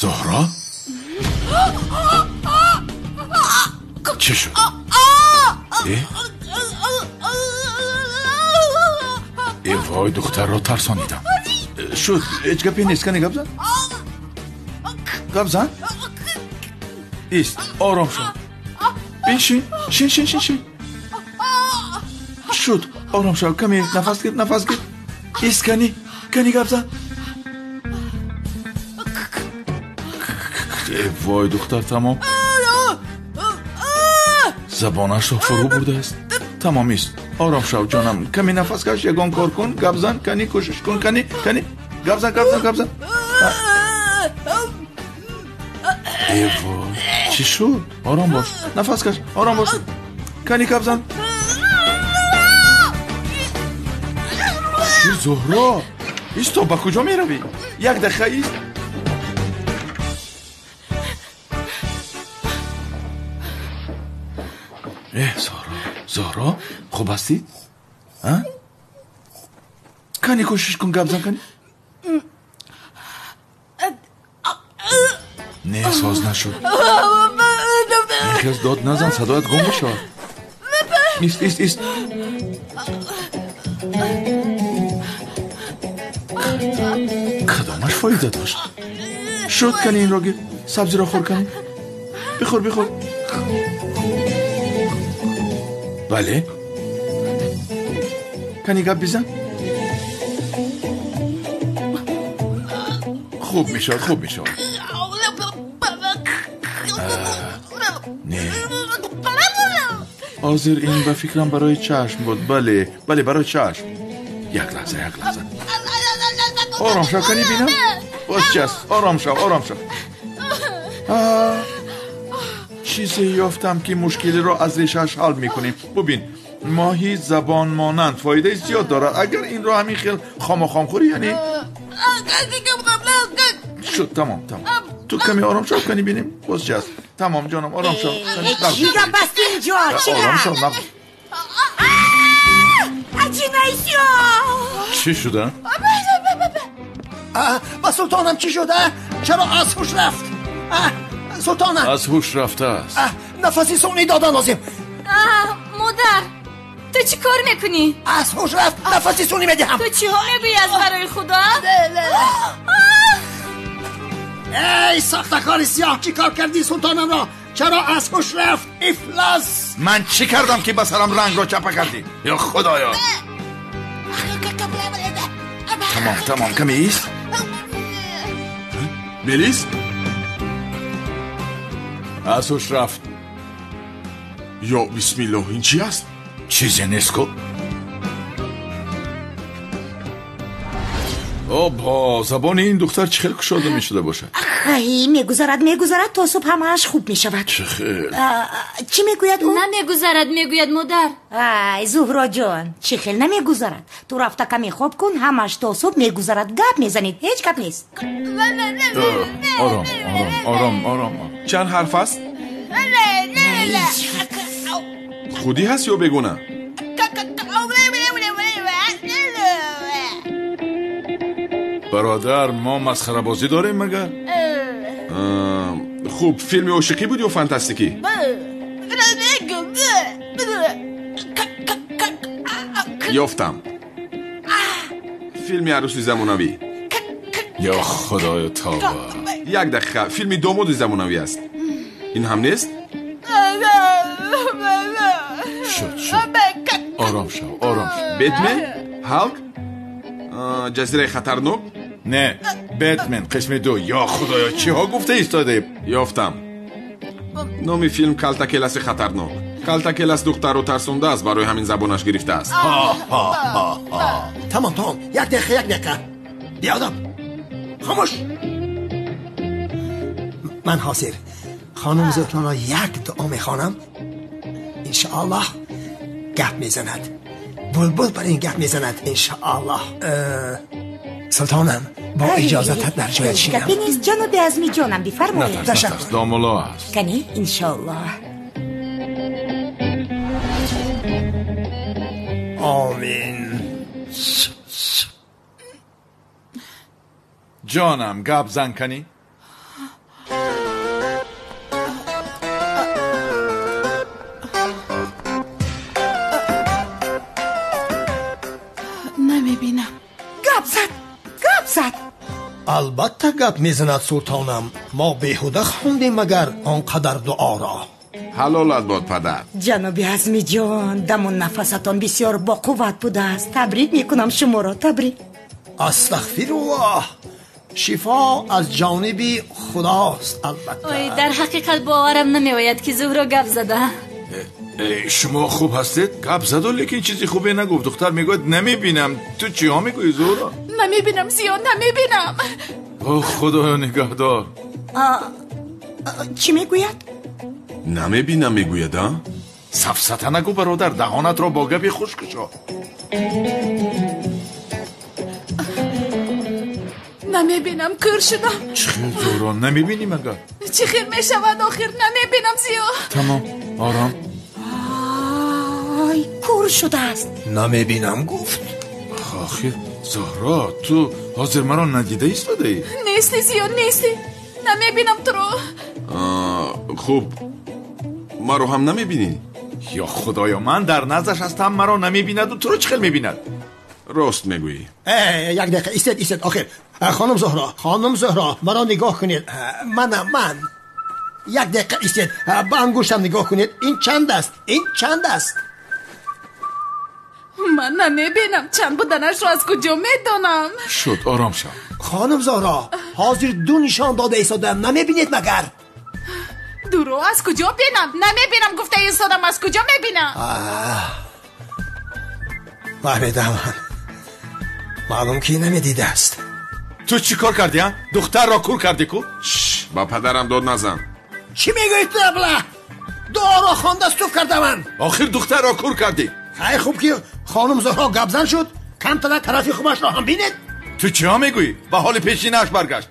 Зоҳро? Чӣ шуд? Э вой, духтарро тарсонидам. Шуд, ҳеҷ гапе нест. Кани гап зан, гап зан. Ист, ором шав. Биншин, шин, шин, шин, шин. Шуд, ором шав. Каме нафас гир, нафас гир. Ист, кани, кани гап зан. Э вой, духтар тамом. Забонашро фурӯ бурдааст. Тамом, ист, ором шав, ҷонам. Каме нафас каш, ягон кор кун, гап зан, кани кӯшиш кун, кани, кани гап зан, гап зан, гап зан. Э вой, чӣ шуд? Ором бош, нафас каш, ором бош. Кани гап зан. Зуҳро, исто, ба куҷо меравӣ? Як дақиқа ист. Зуҳро, Зуҳро, хуб ҳастӣ? Кани кӯшиш кун, гап зан, кани. Не, соз нашуд. Хез дод назан, садоят гум мешавад. Ист, ист, ист. Кадомаш фоида дошт? Шуд, кани инро гир. Сабзиро хӯр кани. Бихӯр, бихӯр. Бале. Кани гап бизан. Хуб мешавад, хуб мешавад. Не. Ҳозир ин ба фикрам барои чашм буд. Бале, бале, барои чашм. Як лаҳза, як лаҳза. Ором шав, кани бинам. Боз чи аст? Ором шав, ором шав. Чизе ёфтам, ки мушкилиро аз решааш ҳал мекунем. Бубин, моҳи забон монанд фоидаи зиёд дорад. Агар инро ҳамин хел хомохом хӯрӣ, яъне шуд, тамом, тамом. Ту каме ором шав, кани бинем боз чи аст. Тамом, ҷонам, ором шав. Чӣ гап аст инҷо? Чӣ Ором шав, гап? Аҷинаи сиёҳ! Чӣ шуда? Ба султонам чӣ шуда? Чаро аз ҳуш рафт? Султонам аз ҳуш рафтааст. Нафаси сунъӣ додан лозим. Модар, ту чӣ кор мекунӣ? Аз ҳуш рафт, нафаси сунъӣ медиҳам. Ту чиҳо мегӯӣ аз барои худо? Эй сохтакори сиёҳ, чӣ кор кардӣ султонамро? Чаро аз ҳуш рафт? Ифлос! Ман чӣ кардам, ки ба сарам рангро чапа кардӣ? Ё худоё! Тамом, тамом, каме ист. Мелис? Аз ҳуш рафт. Ё бисмиллоҳ, ин чӣ аст? Чизе нест ку. Обҳо, забони ин духтар чӣ хел кушода мешуда бошад? Ай, мегузарад, мегузарад, то субҳ ҳамааш хуб мешавад. Чӣ хел? Чӣ мегӯяд ӯ? Намегузарад, мегӯяд модар. Ай, Зуҳроҷон, чӣ хел намегузарад? Ту рафта каме хоб кун, ҳамааш то субҳ мегузарад. Гап мезанед, ҳеҷ гап нест. Ором, ором, ором, ором. Чанд ҳарф аст? Худӣ ҳаст ё бегона? Бародар, мо масхарабозӣ дорем магар? Хуб, филми ошиқӣ буд ё фантастикӣ? Ёфтам. Филми арӯси замонавӣ. Ё худоё, тавба! Як дақиқа, филми домоди замонавӣ аст. Ин ҳам нест? Шуд, шуд. Ором шав, ором шав. Бетмен? Ҳалк? Ҷазираи хатарнок? Не, Бетмен қисми ду. Ё худоё, чиҳо гуфта истодаем? Ёфтам. Номи филм Калтакеласи хатарнок. Калтакелас духтарро тарсондааст, барои ҳамин забонаш гирифтааст. Тамом, тамом, як дақиқа, як дақиқа. Биёдам, хомӯш. Ман ҳозир хонум Зуҳроро як дуо мехонам, иншоаллоҳ гап мезанад. Булбул бар ин гап мезанад, иншоаллоҳ. Султонам, бо иҷозатат дар ҷоят шинам. Гапе нест, ҷаноби Азмиҷонам, бифармоед. Натарс, домулло аст. Кани, иншоаллоҳ. Омин. Ҷонам, гап зан кани. Намебинам. Гап зад, гап зад. Албатта гап мезанад султонам. Мо беҳуда хондем магар он қадар дуоро. Ҳалолат бод, падар. Ҷаноби Азмиҷон, даму нафасатон бисёр боқувват будааст. Табрик мекунам шуморо, табрик. Астағфируллоҳ. Шифо аз ҷониби худост, албатта. Ой, дар ҳақиқат боварам намеояд, ки Зуҳро гап зада. Шумо хуб ҳастед? Гап заду, лекин чизи хубе нагуфт. Духтар мегӯяд намебинам. Ту чиҳо мегӯӣ, Зуҳро? Намебинам, Зиё, намебинам. О, худоё нигаҳдор. Чӣ мегӯяд? Намебинам мегӯяд, а? Сафсата нагӯ, бародар, даҳонатро бо гапи хуш кушо. Намебинам, кӯр шудам. Чӣ хел, Зуҳро, намебинӣ магар? Чӣ хел мешавад охир? Намебинам, Зиё. Тамом, ором. Ай, кӯр шудааст. Намебинам гуфт. Охир, Зуҳро, ту ҳозир маро надида истодаӣ? Нестӣ, Зиё, нестӣ. Намебинам туро. Хуб, Маро ҳам намебинӣ? Ё худоё, ман дар наздаш ҳастам, маро намебинаду туро чӣ хел мебинад? Рост мегӯӣ. Як дақиқа, истед, истед, охир. Хонум Зуҳро, хонум Зуҳро, маро нигоҳ кунед. Манам, ман. Як дақиқа истед, ба ангуштам нигоҳ кунед. Ин чанд аст? Ин чанд аст? Ман намебинам, чанд буданашро аз куҷо медонам? Шуд, ором шав. Хонум Зуҳро, ҳозир ду нишон дода истодаам, намебинед магар? Дуро аз куҷо бинам? Намебинам гуфта истодам, аз куҷо мебинам? Фаҳмидам. Маълум ки намедидааст. Ту чӣ кор кардӣ, а? Духтарро кур кардӣ ку? Ба падарам дод назан. Чӣ мегӯӣ ту, абла? Дуоро хонда суф кардаман. Охир духтарро кур кардӣ. Хай, хуб ки хонум Зуҳро гапзан шуд, камтара тарафи хубашро ҳам бинед. Ту чиҳо мегӯӣ? Ба ҳоли пешинааш баргашт.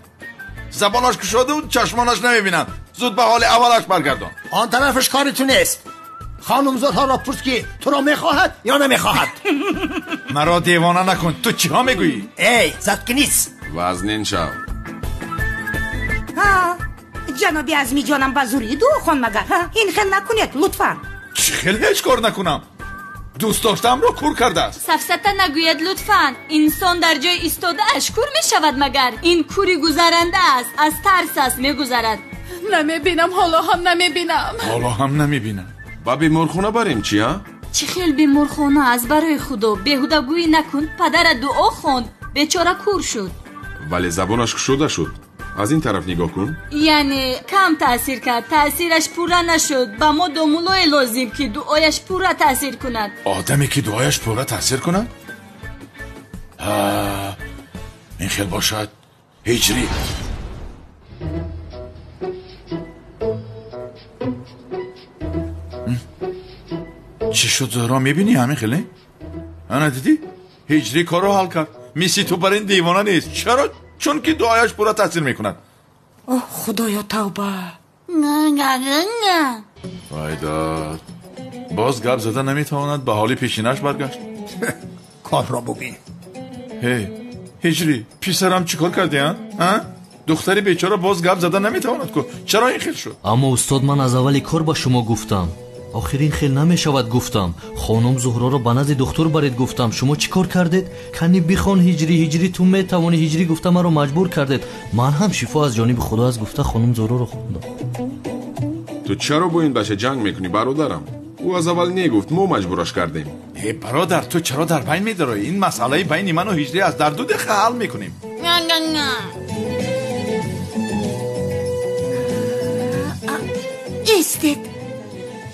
Забонаш кушода чашмонаш намебинанд. Зуд ба ҳоли аввалаш баргардон. Он тарафаш кори ту нест. Хонум Зуҳроро пурс ки туро мехоҳад ё намехоҳад. Маро девона накун. Ту чиҳо мегӯӣ? Эй, заткнись. Вазнин шав. Ҷаноби Азми ҷонам, ба зӯрӣ дуо хон магар? Ин хел накунед, лутфан. Чӣ хел ҳеҷ кор накунам? Дӯст доштаамро кур кардааст. Сафсата нагӯяд, лутфан. Инсон дар ҷои истодааш кур мешавад магар? Ин кури гузаранда аст, аз тарс аст мегузарад. Намебинам, ҳоло ҳам намебинам. Ҳоло ҳам намебинам. Ба беморхона барем чи, а? Чӣ хел беморхона аст, барои худо? Беҳудагӯӣ накун. Падарат дуо хонд, бечора кур шуд. Вале забонаш кушода шуд. Аз ин тараф нигоҳ кун. Яъне кам таъсир кард, таъсираш пурра нашуд. Ба мо домулое лозим ки дуояш пурра таъсир кунад. Одаме ки дуояш пурра таъсир кунад? Ин хел бошад ҳиҷрӣ. Чӣ шуд, Зуҳро? Мебинӣ ҳамин хеле? Ана дидӣ? Ҳиҷрӣ корро ҳал кард. Мисли ту бар ин девона нест. Чаро? Чунки дуояш пурра таъсир мекунад. Оҳ, худоё, тавба. Вай дод, боз гап зада наметавонад, ба ҳоли пешинаш баргашт. Корро бубин. Ҳей, ҳиҷрӣ, писарам, чӣ кор кардӣ, а? Духтари бечора боз гап зада наметавонад ку. Чаро ин хел шуд? Аммо устод, ман аз аввали кор ба шумо гуфтам. Охир ин хел намешавад гуфтам. Хонум Зуҳроро ба назди духтур баред гуфтам. Шумо чӣ кор кардед? Кани бихон ҳиҷрӣ, ҳиҷрӣ, ту метавонӣ ҳиҷрӣ гуфта маро маҷбур кардед. Ман ҳам шифо аз ҷониби худо аст гуфта хонум Зуҳроро хондам. Ту чаро бо ин бача ҷанг мекунӣ, бародарам? Ӯ аз аввал негуфт, мо маҷбураш кардем. Э бародар, ту чаро дар байн медароӣ? Ин масъалаи байни ману ҳиҷрӣ аст, дар 2 дақиқа ҳал мекунем. Истед.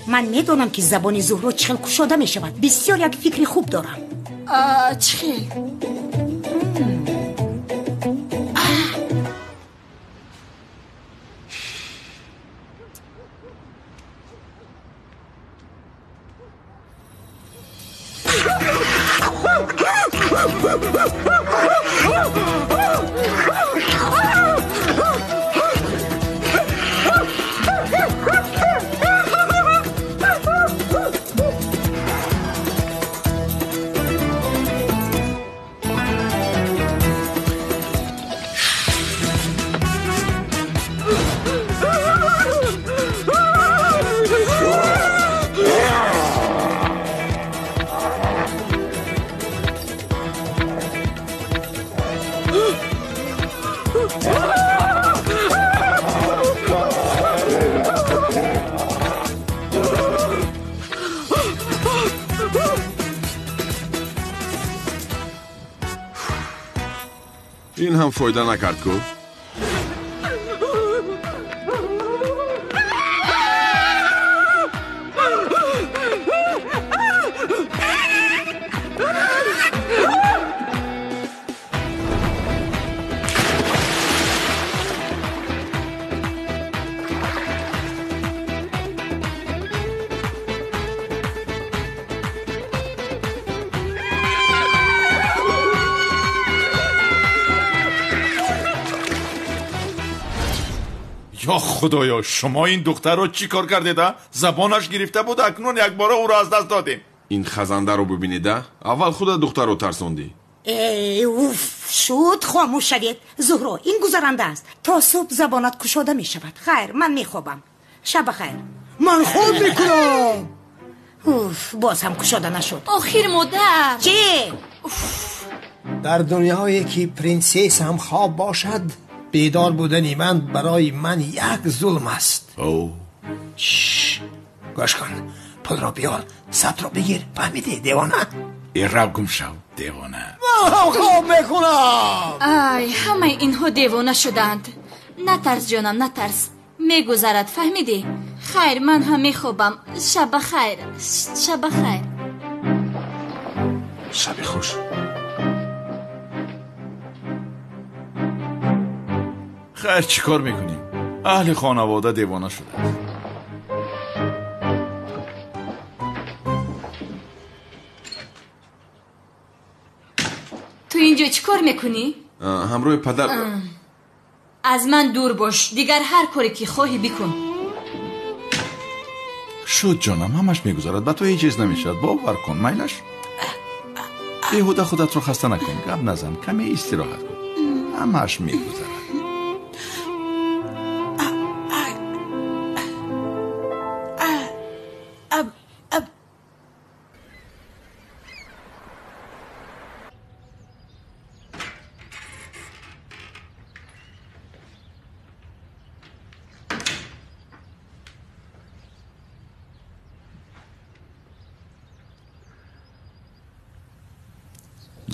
Ман медонам ки забони Зуҳро чӣ хел кушода мешавад. Бисёр як фикри хуб дорам. Чӣ хел? Ин ҳам фойда накард ку? Ё худоё, шумо ин духтарро чӣ кор кардед, а? Забонаш гирифта буд, акнун якбора ӯро аз даст додем. Ин хазандаро бибинед, а? Аввал худа духтарро тарсондӣ. Э, уф, шуд, хомӯш шавед. Зуҳро, ин гузаранда аст. То субҳ забонат кушода мешавад. Хайр, ман мехобам. Шаб бахайр. Ман худ мекунам. Уф, боз ҳам кушода нашуд. Охир модар. Чӣ? Дар дунёе ки принсесса ҳам хоб бошад, бедор будани ман барои ман як зулм аст. Гӯш кун, пулро биёр, сатро бигир, фаҳмидӣ, девона? Ира гум шав, девона. Ман ҳам хоб мекунам. Ай, ҳамаи инҳо девона шудаанд. Натарс, ҷонам, натарс. Мегузарад, фаҳмидӣ? Хайр, ман ҳам мехобам. Шаб ба хайр, шаб ба хайр. Шаби хуш. Хайр, чӣ кор мекунем? Аҳли хонавода девона шудааст. Ту инҷо чӣ кор мекунӣ? Ҳамроҳи падар. Аз ман дур бош, дигар ҳар коре ки хоҳӣ бикун. Шуд, ҷонам, ҳамаш мегузарад. Ба ту ҳеҷ чиз намешавад, бовар кун, майлаш. Беҳуда худатро хаста накун, гап назан, каме истироҳат кун. Ҳамаш мегузарад.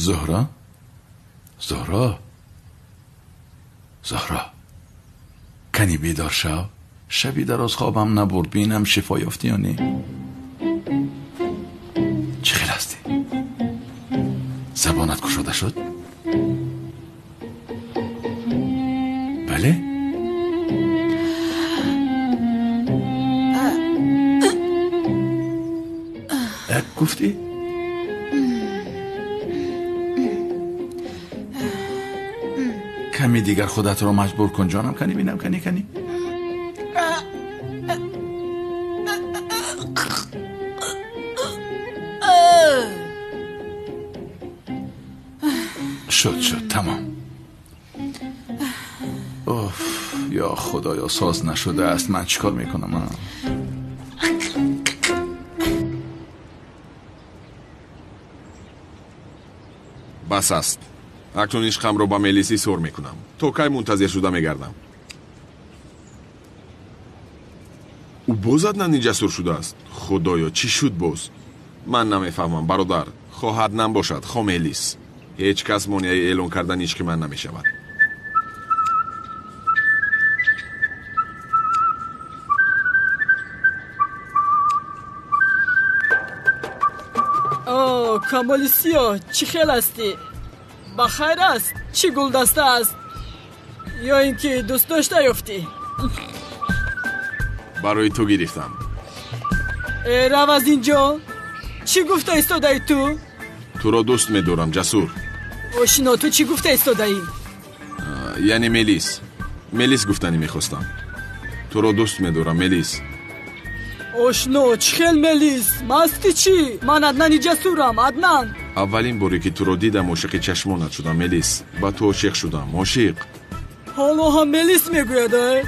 Зуҳро, Зуҳро, Зуҳро, кани бедор шав. Шаби дароз хобам набурд, бинам шифо ёфтӣ ё не. Чӣ хел ҳастӣ? Забонат кушода шуд? Бале? Гуфтӣ? Ками дигар худатро маҷбур кун, ҷонам. Кани бинам, кани, кани. Шуд, шуд, тамом. Уф, ё худоё, соз нашудааст. Ман чӣ кор мекунам? Бас аст. Акнун ишқамро ба Мелис изҳор мекунам. То кай мунтазир шуда мегардам? Ӯ боз Аднани ҷасур шудааст. Худоё, чӣ шуд боз? Ман намефаҳмам, бародар. Хоҳ Аднан бошад, хоҳ Мелис. Ҳеҷ кас монеаи эълон кардани ишқи ман намешавад. О, Камоли Сиёҳ, чӣ хел ҳастӣ? Ба хайр аст? Чӣ гулдаста аст? Ё ин ки дӯст дошта ёфтӣ? Барои ту гирифтам. Э, рав аз ин ҷо. Чӣ гуфта истодаӣ ту? Туро дӯст медорам, Ҷасур. Ошино, ту чӣ гуфта истодаӣ? Яъне Мелис. Мелис гуфтанӣ мехостам. Туро дӯст медорам, Мелис. Ошно, чӣ хел Мелис? Масти чӣ? Ман Аднани Ҷасурам, Аднан. Аввалин боре ки туро дидам, ошиқи чашмонат шудам, Мелис. Ба ту ошиқ шудам, ошиқ. Ҳоло ҳам Мелис мегӯяд, э?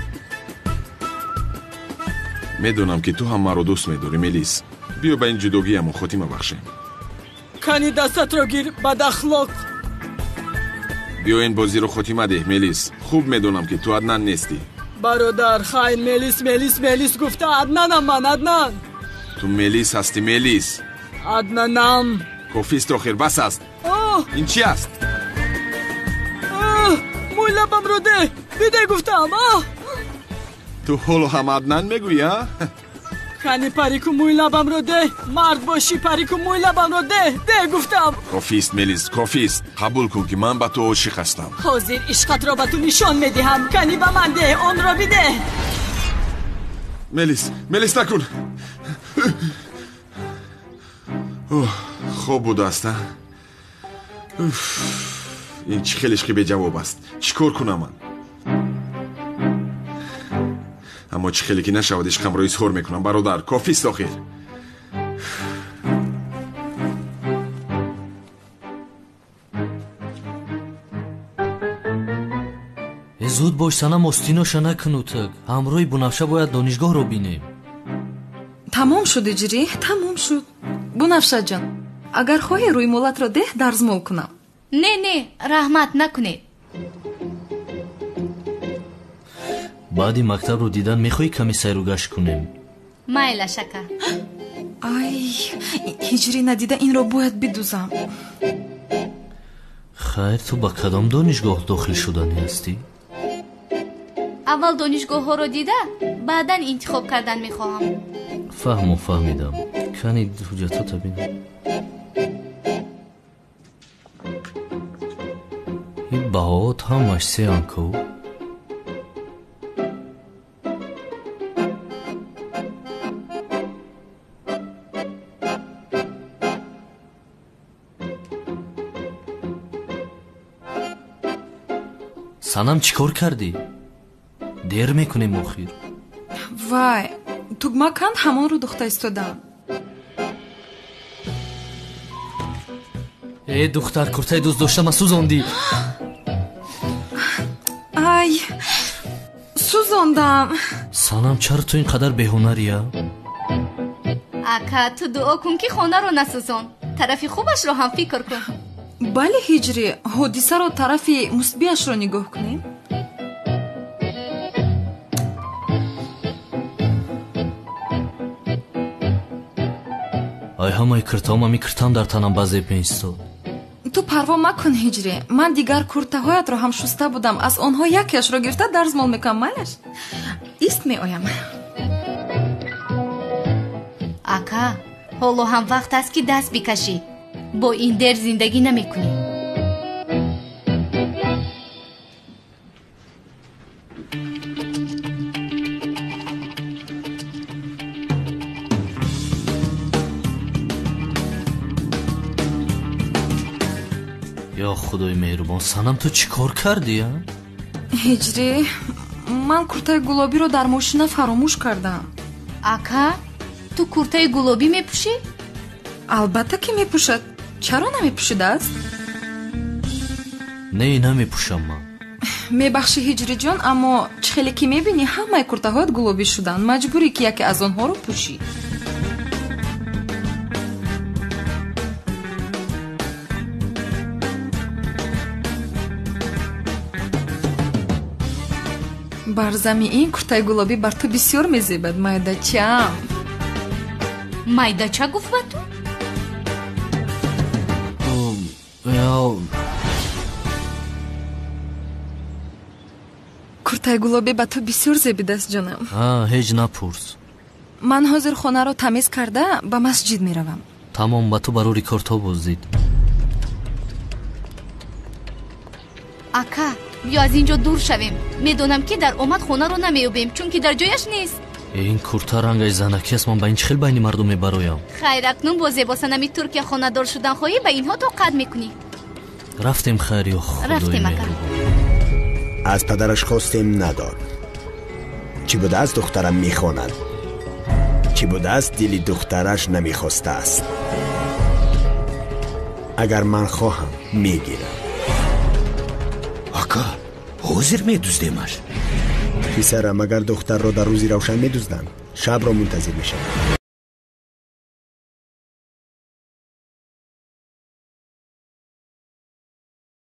Медонам ки ту ҳам маро дӯст медорӣ, Мелис. Биё ба ин ҷудогиямон хотима бахшем. Кани дастатро гир, бадахлоқ. Биё ин бозиро хотима деҳ, Мелис. Хуб медонам ки ту Аднан нестӣ. Бародар, хайр, Мелис, Мелис, Мелис гуфта Аднанам ман, Аднан. Ту Мелис ҳастӣ, Мелис. Аднанам. Кофист, охир, бас аст. Ин чӣ аст? Мӯй лабамро деҳ, бидеҳ гуфтам. Ту ҳоло ҳам Аднан мегӯӣ, а? Кани парику мӯй лабамро деҳ, мард бошӣ, парику мӯй лабамро деҳ, деҳ гуфтам. Кофист, Мелис, кофист. Қабул кун ки ман ба ту ошиқ ҳастам. Ҳозир ишқатро ба ту нишон медиҳам. Кани ба ман деҳ, онро бидеҳ. Мелис, Мелис, накун. Хоб будааст, а? Ин чӣ хел ишқи беҷавоб аст? Чӣ кор кунам ман? Аммо чӣ хеле ки нашавад, ишқамро изҳор мекунам, бародар. Кофист, охир. Зуд бош, Санам, остиноша накунутак. Ҳамроҳи Бунафша бояд донишгоҳро бинем. Тамом шуд, Ҳиҷрӣ, тамом шуд. Бунафшаҷон, агар хоҳӣ рӯймолатро деҳ, дарзмол кунам. Не, не, раҳмат, накунед. Баъди мактабро дидан мехоҳӣ каме сайру гашт кунем? Майлаш, ака. Ай, Ҳиҷрӣ надида инро бояд бидузам. Хайр, ту ба кадом донишгоҳ дохил шуданӣ ҳастӣ? Аввал донишгоҳҳоро дида, баъдан интихоб кардан мехоҳам. Фаҳму, фаҳмидам. Кани ҳуҷҷатота бинам. Ин баҳоот ҳамаш сеан ку? Санам, чӣ кор кардӣ? Дер мекунем охир. Вай, тугма канд, ҳамонро духта истодам. Э, духтар, куртаи дӯст доштама сӯзондӣ. Ай, сӯзондам. Санам, чаро ту ин қадар беҳунария? Ака, ту дуо кун, ки хонаро насӯзон. Тарафи хубашро ҳам фикр кун. Бале, Ҳиҷрӣ, ҳодисаро тарафи мусбиашро нигоҳ кунем. Ай, ҳамаи киртаом ами киртам дар танам ба зеб меистод. Ту парво макун, Ҳиҷрӣ, ман дигар куртаҳоятро ҳам шуста будам. Аз онҳо якеашро гирифта дарзмол мекунам, майлаш? Ист, меоям. Ака, ҳоло ҳам вақт аст, ки даст бикашӣ. Бо ин дер зиндагӣ намекунӣ. Ё худои меҳрубон, Санам, ту чӣ кор кардӣ, а? Ҳиҷрӣ, ман куртаи гулобиро дар мошина фаромӯш кардам. Ака, ту куртаи гулобӣ мепӯшӣ? Албатта, ки мепӯшад. Чаро намепӯшидааст? Не, намепӯшам ман. Мебахшӣ, Ҳиҷриҷон, аммо чӣ хеле ки мебинӣ, ҳамаи куртаҳоят гулобӣ шуданд. Маҷбурӣ, ки яке аз онҳоро пӯшӣ. Бар зами ин куртаи гулобӣ бар ту бисёр мезебад, майдачаам. Майдача гуфт ба ту? Куртаи гулобӣ ба ту бисёр зебидааст, ҷонам. Ҳеҷ напурс. Ман ҳозир хонаро тамиз карда ба масҷид меравам. Тамом, ба ту барори корто боздид. Ака, биё аз ин ҷо дур шавем. Медонам, ки дар омад хонаро намеёбем, чунки дар ҷояш нест. Ин курта рангаш занакӣ аст, ман ба ин чӣ хел байни мардум мебароям? Хайр, акнун бо зебосанами Туркия хонадор шудан хоҳӣ, ба инҳо тоқат мекунӣ. Рафтем, хайр, ё худои меҳрубон. Аз падараш хостем, надод. Чӣ будааст, духтарам мехонад. Чӣ будааст, дили духтараш намехостааст. Агар ман хоҳам, мегирам. Ака, ҳозир медуздемаш. Писарам, агар духтарро дар рӯзи равшан медузданд, шабро мунтазир мешаванд.